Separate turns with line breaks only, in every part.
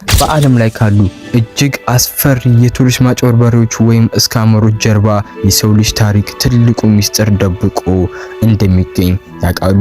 በዓለም ላይ ካሉ እጅግ አስፈሪ የቱሪስት ማጭበርበሪዎች ወይም scammer ኦች ጀርባ የሰው ልጅ ታሪክ ትልቁ ሚስጥር ደብቆ እንደሚገኝ ያውቃሉ?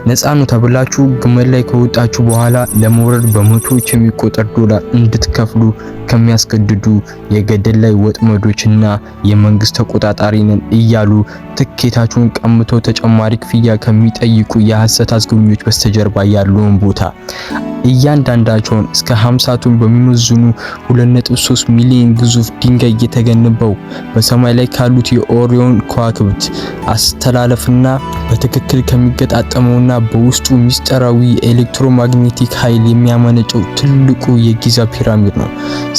ነፃ ነው ተብላችሁ ግመል ላይ ከወጣችሁ በኋላ ለመውረድ በመቶዎች የሚቆጠር ዶላር እንድትከፍሉ ከሚያስገድዱ የገደል ላይ ወጥመዶችና የመንግስት ተቆጣጣሪ ነን እያሉ ትኬታችሁን ቀምተው ተጨማሪ ክፍያ ከሚጠይቁ የሐሰት አስጎብኚዎች በስተጀርባ ያለውን ቦታ፣ እያንዳንዳቸውን እስከ 50 ቶን በሚመዝኑ 2.3 ሚሊዮን ግዙፍ ድንጋይ የተገነባው፣ በሰማይ ላይ ካሉት የኦሪዮን ከዋክብት አስተላለፍና በትክክል ከሚገጣጠመውና በውስጡ ሚስጥራዊ የኤሌክትሮማግኔቲክ ኃይል የሚያመነጨው ትልቁ የጊዛ ፒራሚድ ነው።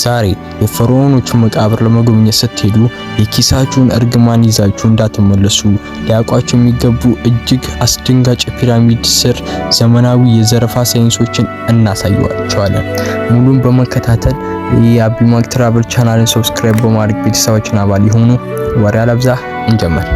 ዛሬ የፈርዖኖቹን መቃብር ለመጎብኘት ስትሄዱ የኪሳችሁን እርግማን ይዛችሁ እንዳትመለሱ ሊያውቋቸው የሚገቡ እጅግ አስደንጋጭ ፒራሚድ ስር ዘመናዊ የዘረፋ ሳይንሶችን እናሳያችኋለን። ሙሉን በመከታተል የአቢማክ Travel channel ን subscribe በማድረግ ቤተሰባችን አባል ይሁኑ። ወሬ አላብዛ፣ እንጀምር።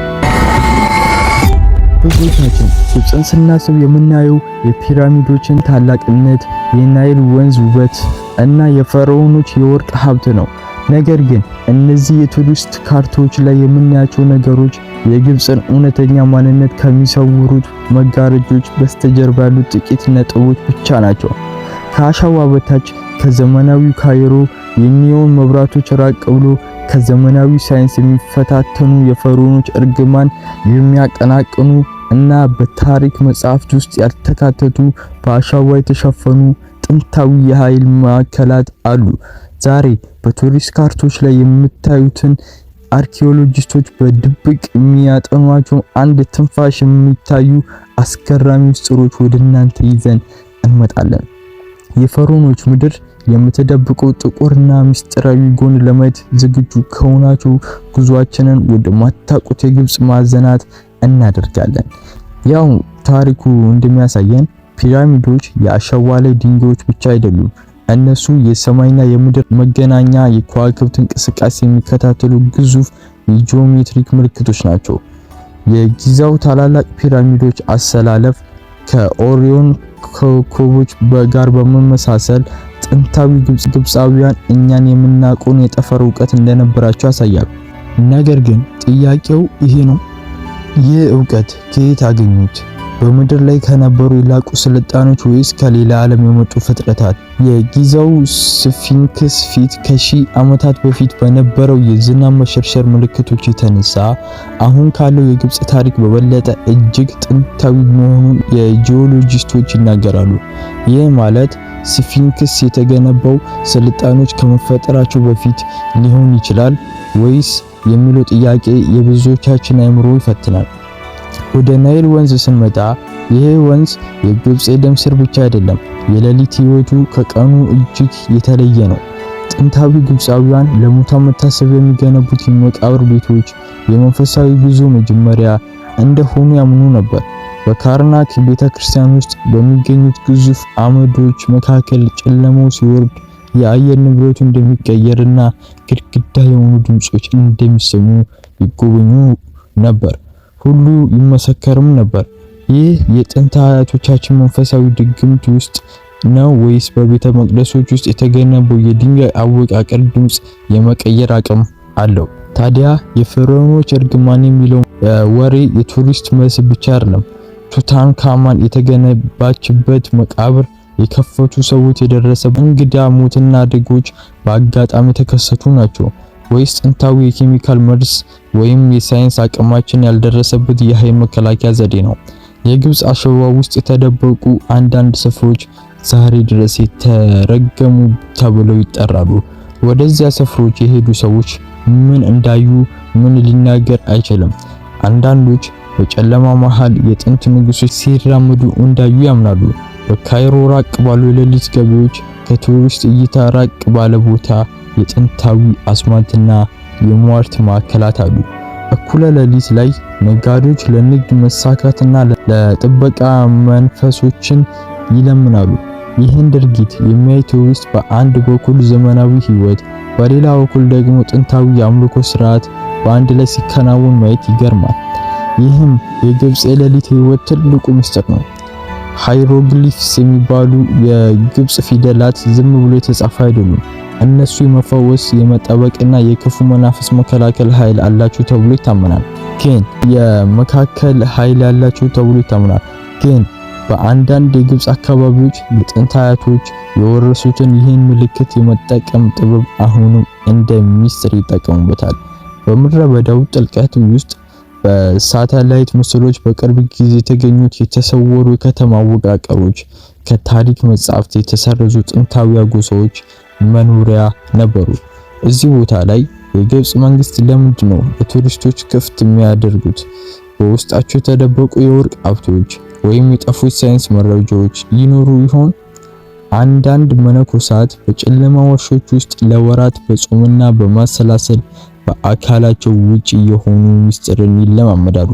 ብዙዎቻችን ግብፅን ስናስብ የምናየው የፒራሚዶችን ታላቅነት፣ የናይል ወንዝ ውበት እና የፈርዖኖች የወርቅ ሀብት ነው። ነገር ግን እነዚህ የቱሪስት ካርታዎች ላይ የምናያቸው ነገሮች የግብፅን እውነተኛ ማንነት ከሚሰውሩት መጋረጆች በስተጀርባ ያሉ ጥቂት ነጥቦች ብቻ ናቸው። ከአሸዋ በታች፣ ከዘመናዊው ካይሮ የኒዮን መብራቶች ራቅ ብሎ፣ ከዘመናዊ ሳይንስ የሚፈታተኑ፣ የፈርዖኖች እርግማን የሚያቀናቅኑ እና በታሪክ መጻሕፍት ውስጥ ያልተካተቱ በአሸዋ የተሸፈኑ ጥንታዊ የኃይል ማዕከላት አሉ። ዛሬ በቱሪስት ካርቶች ላይ የምታዩትን አርኪኦሎጂስቶች በድብቅ የሚያጠኗቸው አንድ ትንፋሽ የሚታዩ አስገራሚ ምስጢሮች ወደ እናንተ ይዘን እንመጣለን። የፈርዖኖች ምድር የምትደብቀው ጥቁርና ምስጢራዊ ጎን ለማየት ዝግጁ ከሆናችሁ ጉዟችንን ወደ ማታውቁት የግብጽ ማዕዘናት እናደርጋለን። ያው ታሪኩ እንደሚያሳየን ፒራሚዶች የአሸዋ ላይ ድንጋዮች ብቻ አይደሉም። እነሱ የሰማይና የምድር መገናኛ፣ የከዋክብት እንቅስቃሴ የሚከታተሉ ግዙፍ የጂኦሜትሪክ ምልክቶች ናቸው። የጊዛው ታላላቅ ፒራሚዶች አሰላለፍ ከኦሪዮን ኮከቦች ጋር በመመሳሰል ጥንታዊ ግብፃውያን እኛን የምናውቀውን የጠፈር እውቀት እንደነበራቸው ያሳያል። ነገር ግን ጥያቄው ይሄ ነው። ይህ እውቀት ከየት አገኙት? በምድር ላይ ከነበሩ የላቁ ስልጣኔዎች ወይስ ከሌላ ዓለም የመጡ ፍጥረታት? የጊዛው ስፊንክስ ፊት ከሺህ ዓመታት በፊት በነበረው የዝናብ መሸርሸር ምልክቶች የተነሳ አሁን ካለው የግብጽ ታሪክ በበለጠ እጅግ ጥንታዊ መሆኑን የጂኦሎጂስቶች ይናገራሉ። ይህ ማለት ስፊንክስ የተገነባው ስልጣኔዎች ከመፈጠራቸው በፊት ሊሆን ይችላል ወይስ የሚለው ጥያቄ የብዙዎቻችን አእምሮ ይፈትናል። ወደ ናይል ወንዝ ስንመጣ ይሄ ወንዝ የግብጽ የደም ስር ብቻ አይደለም፣ የሌሊት ህይወቱ ከቀኑ እጅግ የተለየ ነው። ጥንታዊ ግብፃውያን ለሙታን መታሰቢያ የሚገነቡት የመቃብር ቤቶች የመንፈሳዊ ጉዞ መጀመሪያ እንደሆኑ ያምኑ ነበር። በካርናክ ቤተክርስቲያን ውስጥ በሚገኙት ግዙፍ አምዶች መካከል ጨለማው ሲወርድ የአየር ንብረቱ እንደሚቀየርና ግድግዳ የሆኑ ድምጾች እንደሚሰሙ ይጎበኙ ነበር ሁሉ ይመሰከርም ነበር። ይህ የጥንት አያቶቻችን መንፈሳዊ ድግምት ውስጥ ነው ወይስ በቤተ መቅደሶች ውስጥ የተገነባው የድንጋይ አወቃቀር ድምጽ የመቀየር አቅም አለው? ታዲያ የፈርዖኖች እርግማን የሚለው ወሬ የቱሪስት መስህብ ብቻ አይደለም። ቱታንካማን የተገነባችበት መቃብር የከፈቱ ሰዎች የደረሰ እንግዳ ሞትና አደጎች በአጋጣሚ የተከሰቱ ናቸው ወይስ ጥንታዊ የኬሚካል መርዝ ወይም የሳይንስ አቅማችን ያልደረሰበት የኃይል መከላከያ ዘዴ ነው? የግብጽ አሸዋ ውስጥ የተደበቁ አንዳንድ ስፍራዎች ዛሬ ድረስ የተረገሙ ተብለው ይጠራሉ። ወደዚያ ስፍራዎች የሄዱ ሰዎች ምን እንዳዩ ምን ሊናገር አይችልም። አንዳንዶች በጨለማ መሃል የጥንት ንጉሶች ሲራመዱ እንዳዩ ያምናሉ። በካይሮ ራቅ ባሉ የሌሊት ገበያዎች፣ ከቱሪስት እይታ ራቅ ባለ ቦታ የጥንታዊ አስማትና የሟርት ማዕከላት አሉ። እኩለ ሌሊት ላይ ነጋዴዎች ለንግድ መሳካትና ለጥበቃ መንፈሶችን ይለምናሉ። ይህን ድርጊት የሚያይ ቱሪስት በአንድ በኩል ዘመናዊ ሕይወት፣ በሌላ በኩል ደግሞ ጥንታዊ የአምልኮ ስርዓት በአንድ ላይ ሲከናወን ማየት ይገርማል። ይህም የግብጽ የሌሊት ሕይወት ትልቁ ምስጢር ነው። Hieroglyphs የሚባሉ የግብጽ ፊደላት ዝም ብሎ የተጻፉ አይደሉም። እነሱ የመፈወስ፣ የመጠበቅና የክፉ መናፍስ መከላከል ኃይል አላቸው ተብሎ ይታመናል። ግን የመካከል ኃይል ያላቸው ተብሎ ይታመናል። ግን በአንዳንድ የግብጽ አካባቢዎች የጥንት አያቶች የወረሱትን ይህን ምልክት የመጠቀም ጥበብ አሁንም እንደ ሚስጥር ይጠቀሙበታል። በምድረ በዳው ጥልቀት ውስጥ በሳተላይት ምስሎች በቅርብ ጊዜ የተገኙት የተሰወሩ የከተማ አወቃቀሮች ከታሪክ መጻሕፍት የተሰረዙ ጥንታዊ ጎሳዎች መኖሪያ ነበሩ። እዚህ ቦታ ላይ የግብጽ መንግስት ለምንድን ነው ለቱሪስቶች ክፍት የሚያደርጉት? በውስጣቸው የተደበቁ የወርቅ ሀብቶች ወይም የጠፉት ሳይንስ መረጃዎች ይኖሩ ይሆን? አንዳንድ መነኮሳት በጨለማ ዋሾች ውስጥ ለወራት በጾምና በማሰላሰል በአካላቸው ውጪ የሆኑ ምስጢርን ይለማመዳሉ።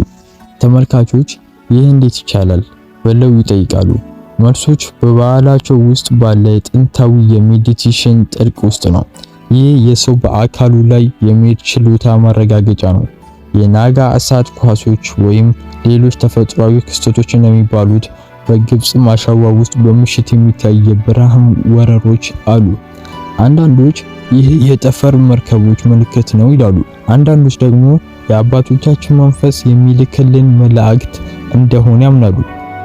ተመልካቾች ይህ እንዴት ይቻላል ብለው ይጠይቃሉ። መልሶች በባህላቸው ውስጥ ባለ ጥንታዊ የ meditation ጥልቅ ውስጥ ነው። ይህ የሰው በአካሉ ላይ የመሄድ ችሎታ ማረጋገጫ ነው። የናጋ እሳት ኳሶች ወይም ሌሎች ተፈጥሯዊ ክስተቶች እንደሚባሉት በግብጽ አሸዋ ውስጥ በምሽት የሚታይ የብርሃን ወረሮች አሉ። አንዳንዶች ይህ የጠፈር መርከቦች ምልክት ነው ይላሉ። አንዳንዶች ደግሞ የአባቶቻችን መንፈስ የሚልክልን መላእክት እንደሆነ ያምናሉ።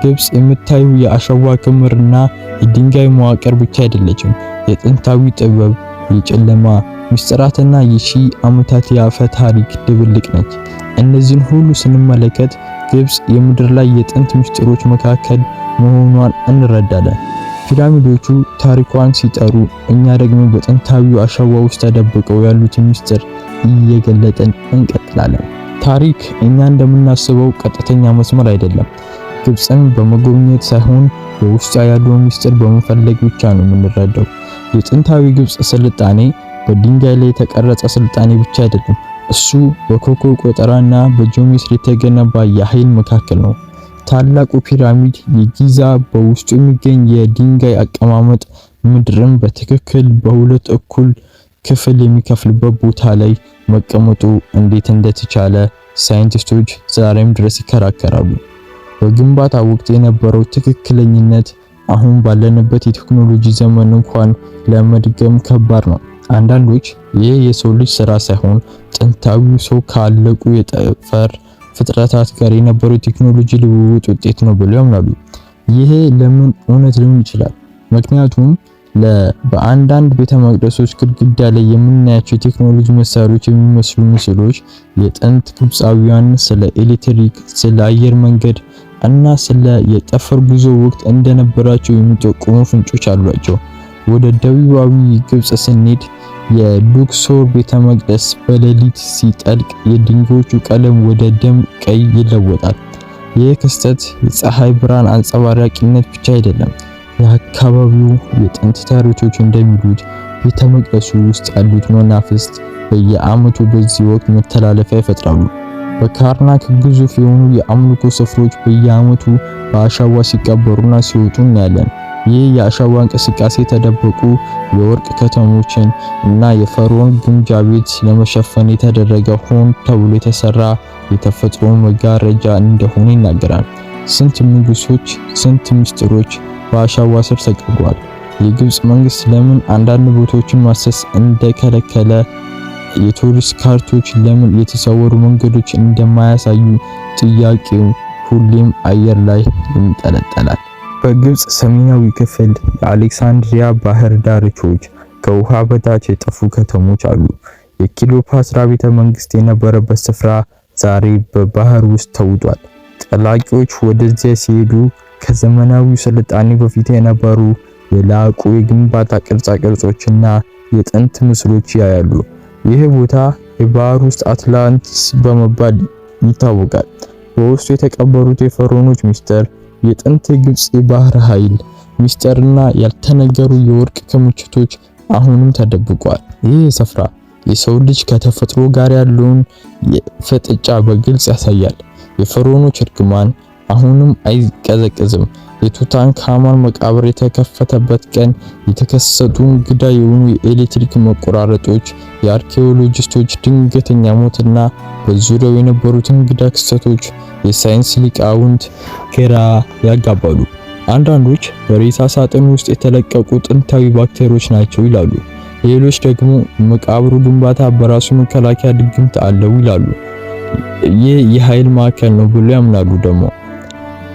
ግብጽ የምታዩ የአሸዋ ክምርና የድንጋይ መዋቅር ብቻ አይደለችም። የጥንታዊ ጥበብ፣ የጨለማ ምስጢራትና የሺህ ዓመታት የአፈ ታሪክ ድብልቅ ነች። እነዚህን ሁሉ ስንመለከት ግብጽ የምድር ላይ የጥንት ምስጢሮች መካከል መሆኗን እንረዳለን። ፒራሚዶቹ ታሪኳን ሲጠሩ፣ እኛ ደግሞ በጥንታዊው አሸዋ ውስጥ ተደብቀው ያሉትን ምስጢር እየገለጥን እንቀጥላለን። ታሪክ እኛ እንደምናስበው ቀጥተኛ መስመር አይደለም። ግብፅን በመጎብኘት ሳይሆን በውስጧ ያለውን ምስጢር በመፈለግ ብቻ ነው የምንረዳው። የጥንታዊ ግብጽ ስልጣኔ በድንጋይ ላይ የተቀረጸ ስልጣኔ ብቻ አይደለም። እሱ በኮከብ ቆጠራና በጂኦሜትሪ የተገነባ የኃይል መካከል ነው። ታላቁ ፒራሚድ የጊዛ በውስጡ የሚገኝ የድንጋይ አቀማመጥ ምድርን በትክክል በሁለት እኩል ክፍል የሚከፍልበት ቦታ ላይ መቀመጡ እንዴት እንደተቻለ ሳይንቲስቶች ዛሬም ድረስ ይከራከራሉ። በግንባታ ወቅት የነበረው ትክክለኝነት አሁን ባለንበት የቴክኖሎጂ ዘመን እንኳን ለመድገም ከባድ ነው። አንዳንዶች ይህ የሰው ልጅ ስራ ሳይሆን ጥንታዊው ሰው ካለቁ የጠፈር ፍጥረታት ጋር የነበረው የቴክኖሎጂ ልውውጥ ውጤት ነው ብለው ያምናሉ። ይሄ ለምን እውነት ሊሆን ይችላል? ምክንያቱም በአንዳንድ ቤተ መቅደሶች ግድግዳ ላይ የምናያቸው የቴክኖሎጂ መሳሪያዎች የሚመስሉ ምስሎች የጥንት ግብፃውያን ስለ ኤሌክትሪክ፣ ስለ አየር መንገድ እና ስለ የጠፈር ጉዞ ወቅት እንደነበራቸው የሚጠቁሙ ፍንጮች አሏቸው። ወደ ደቡባዊ ግብጽ ስንሄድ የሉክሶር ቤተ መቅደስ በሌሊት ሲጠልቅ የድንጋዮቹ ቀለም ወደ ደም ቀይ ይለወጣል። ይህ ክስተት የፀሐይ ብርሃን አንጸባራቂነት ብቻ አይደለም። የአካባቢው የጥንት ታሪኮች እንደሚሉት ቤተ መቅደሱ ውስጥ ያሉት መናፍስት በየዓመቱ በዚህ ወቅት መተላለፊያ ይፈጥራሉ። በካርናክ ግዙፍ የሆኑ የአምልኮ ስፍራዎች በየዓመቱ በአሸዋ ሲቀበሩና ሲወጡ እናያለን። ይህ የአሸዋ እንቅስቃሴ የተደበቁ የወርቅ ከተሞችን እና የፈርዖን ግምጃ ቤት ለመሸፈን የተደረገ ሆን ተብሎ የተሰራ የተፈጥሮ መጋረጃ እንደሆነ ይናገራል። ስንት ንጉሶች፣ ስንት ምስጢሮች በአሸዋ ስር ተቀብረዋል። የግብጽ መንግስት ለምን አንዳንድ ቦታዎችን ማሰስ እንደከለከለ፣ የቱሪስት ካርቶች ለምን የተሰወሩ መንገዶች እንደማያሳዩ ጥያቄው ሁሌም አየር ላይ ይንጠለጠላል። በግብጽ ሰሜናዊ ክፍል የአሌክሳንድሪያ ባህር ዳርቾች ከውሃ በታች የጠፉ ከተሞች አሉ። የክሊዮፓትራ ቤተ መንግስት የነበረበት ስፍራ ዛሬ በባህር ውስጥ ተውጧል። ጠላቂዎች ወደዚያ ሲሄዱ ከዘመናዊው ስልጣኔ በፊት የነበሩ የላቁ የግንባታ ቅርጻ ቅርጾችና የጥንት ምስሎች ያያሉ። ይህ ቦታ የባህር ውስጥ አትላንቲስ በመባል ይታወቃል። በውስጡ የተቀበሩት የፈርዖኖች ሚስጥር፣ የጥንት የግብጽ የባህር ኃይል ሚስጥርና ያልተነገሩ የወርቅ ክምችቶች አሁንም ተደብቋል። ይህ ስፍራ የሰው ልጅ ከተፈጥሮ ጋር ያለውን ፍጥጫ በግልጽ ያሳያል። የፈርዖኖች እርግማን አሁንም አይቀዘቅዝም። የቱታንካማን መቃብር የተከፈተበት ቀን የተከሰቱ እንግዳ የሆኑ የኤሌክትሪክ መቆራረጦች፣ የአርኪኦሎጂስቶች ድንገተኛ ሞትና በዙሪያው የነበሩት እንግዳ ክስተቶች የሳይንስ ሊቃውንት ግራ ያጋባሉ። አንዳንዶች በሬሳ ሳጥን ውስጥ የተለቀቁ ጥንታዊ ባክቴሪያዎች ናቸው ይላሉ። ሌሎች ደግሞ መቃብሩ ግንባታ በራሱ መከላከያ ድግምት አለው ይላሉ። ይህ የኃይል ማዕከል ነው ብሎ ያምናሉ። ደግሞ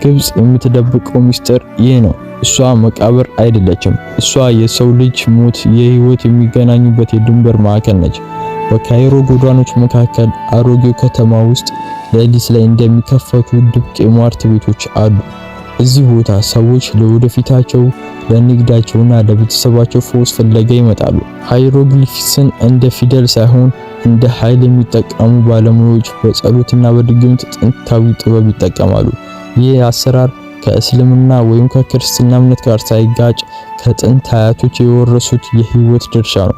ግብጽ የምትደብቀው ምስጢር ይህ ነው። እሷ መቃብር አይደለችም። እሷ የሰው ልጅ ሞት የህይወት የሚገናኙበት የድንበር ማዕከል ነች። በካይሮ ጎዳኖች መካከል አሮጌው ከተማ ውስጥ ሌሊት ላይ እንደሚከፈቱ ድብቅ የሟርት ቤቶች አሉ። እዚህ ቦታ ሰዎች ለወደፊታቸው፣ ለንግዳቸውና ለቤተሰባቸው ፈውስ ፍለጋ ይመጣሉ። ሃይሮግሊፍስን እንደ ፊደል ሳይሆን እንደ ኃይል የሚጠቀሙ ባለሙያዎች በጸሎትና በድግምት ጥንታዊ ጥበብ ይጠቀማሉ። ይህ አሰራር ከእስልምና ወይም ከክርስትና እምነት ጋር ሳይጋጭ ከጥንት አያቶች የወረሱት የህይወት ድርሻ ነው።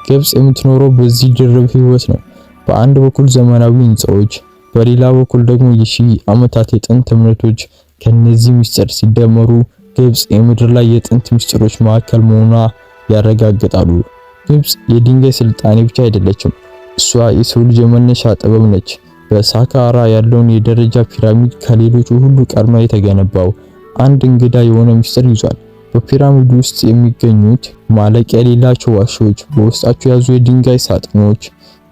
ግብጽ የምትኖረው በዚህ ድርብ ህይወት ነው። በአንድ በኩል ዘመናዊ ህንጻዎች፣ በሌላ በኩል ደግሞ የሺህ ዓመታት የጥንት እምነቶች። ከነዚህ ምስጢር ሲደመሩ ግብጽ የምድር ላይ የጥንት ምስጢሮች ማዕከል መሆኗ ያረጋግጣሉ። ግብጽ የድንጋይ ስልጣኔ ብቻ አይደለችም። እሷ የሰው ልጅ የመነሻ ጥበብ ነች። በሳካራ ያለውን የደረጃ ፒራሚድ ከሌሎቹ ሁሉ ቀድማ የተገነባው አንድ እንግዳ የሆነ ምስጢር ይዟል። በፒራሚድ ውስጥ የሚገኙት ማለቂያ የሌላቸው ዋሻዎች፣ በውስጣቸው የያዙ የድንጋይ ሳጥኖች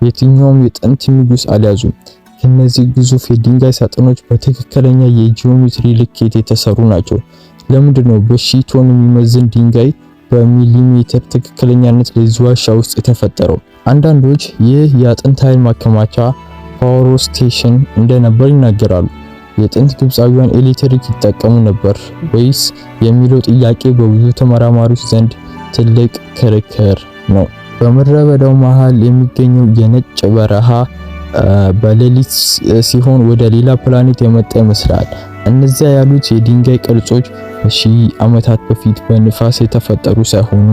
የትኛውም የጥንት ንጉስ አልያዙም። እነዚህ ግዙፍ የድንጋይ ሳጥኖች በትክክለኛ የጂኦሜትሪ ልኬት የተሰሩ ናቸው። ለምንድን ነው በሺህ ቶን የሚመዝን ድንጋይ በሚሊሜትር ትክክለኛነት ለዚህ ዋሻ ውስጥ የተፈጠረው? አንዳንዶች ይህ የአጥንት ኃይል ማከማቻ power station እንደነበር ይናገራሉ። የጥንት ግብፃውያን ኤሌክትሪክ ይጠቀሙ ነበር ወይስ የሚለው ጥያቄ በብዙ ተመራማሪዎች ዘንድ ትልቅ ክርክር ነው። በምድረ በዳው መሃል የሚገኘው የነጭ በረሃ በሌሊት ሲሆን ወደ ሌላ ፕላኔት የመጣ ይመስላል። እነዚያ ያሉት የድንጋይ ቅርጾች በሺህ ዓመታት በፊት በንፋስ የተፈጠሩ ሳይሆኑ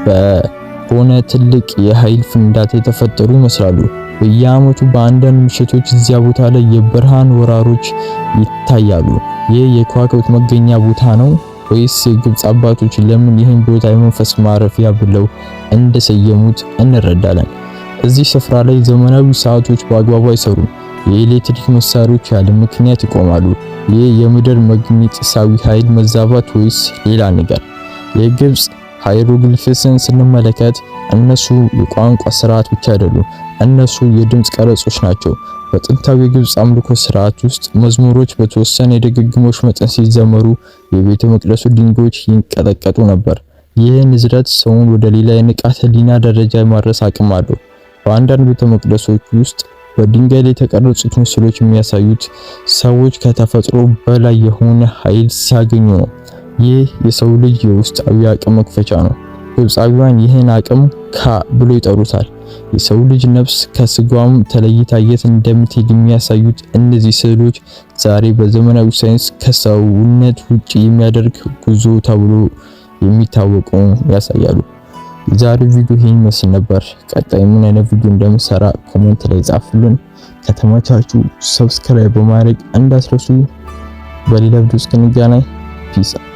በሆነ ትልቅ የኃይል ፍንዳታ የተፈጠሩ ይመስላሉ። በየዓመቱ በአንዳንድ ምሽቶች እዚያ ቦታ ላይ የብርሃን ወራሮች ይታያሉ። ይህ የከዋክብት መገኛ ቦታ ነው ወይስ የግብፅ አባቶች ለምን ይህን ቦታ የመንፈስ ማረፊያ ብለው እንደሰየሙት እንረዳለን። እዚህ ስፍራ ላይ ዘመናዊ ሰዓቶች በአግባቡ አይሰሩም። የኤሌክትሪክ መሳሪያዎች ያለ ምክንያት ይቆማሉ። ይህ የምድር መግነጢሳዊ ኃይል መዛባት ወይስ ሌላ ነገር? የግብፅ ሃይሮግሊፍስን ስንመለከት እነሱ የቋንቋ ስርዓት ብቻ አይደሉም። እነሱ የድምጽ ቀረጾች ናቸው። በጥንታዊ የግብፅ አምልኮ ስርዓት ውስጥ መዝሙሮች በተወሰነ የድግግሞሽ መጠን ሲዘመሩ የቤተ መቅደሱ ድንጋዮች ይንቀጠቀጡ ነበር። ይህ ንዝረት ሰውን ወደ ሌላ የንቃተ ህሊና ደረጃ የማድረስ አቅም አለው። በአንዳንድ ቤተ መቅደሶች ውስጥ በድንጋይ ላይ የተቀረጹት ምስሎች የሚያሳዩት ሰዎች ከተፈጥሮ በላይ የሆነ ኃይል ሲያገኙ ነው። ይህ የሰው ልጅ የውስጣዊ አቅም መክፈቻ ነው። ግብፃውያን ይህን አቅም ካ ብሎ ይጠሩታል። የሰው ልጅ ነፍስ ከስጋውም ተለይታ የት እንደምትሄድ የሚያሳዩት እነዚህ ስዕሎች ዛሬ በዘመናዊ ሳይንስ ከሰውነት ውጪ የሚያደርግ ጉዞ ተብሎ የሚታወቁ ያሳያሉ። የዛሬው ቪዲዮ ይህን ይመስል ነበር። ቀጣይ ምን አይነት ቪዲዮ እንደምሰራ comment ላይ ጻፉልን። ከተመቻችሁ subscribe በማድረግ እንዳትረሱ። በሌላ ቪዲዮ እስክንገናኝ peace።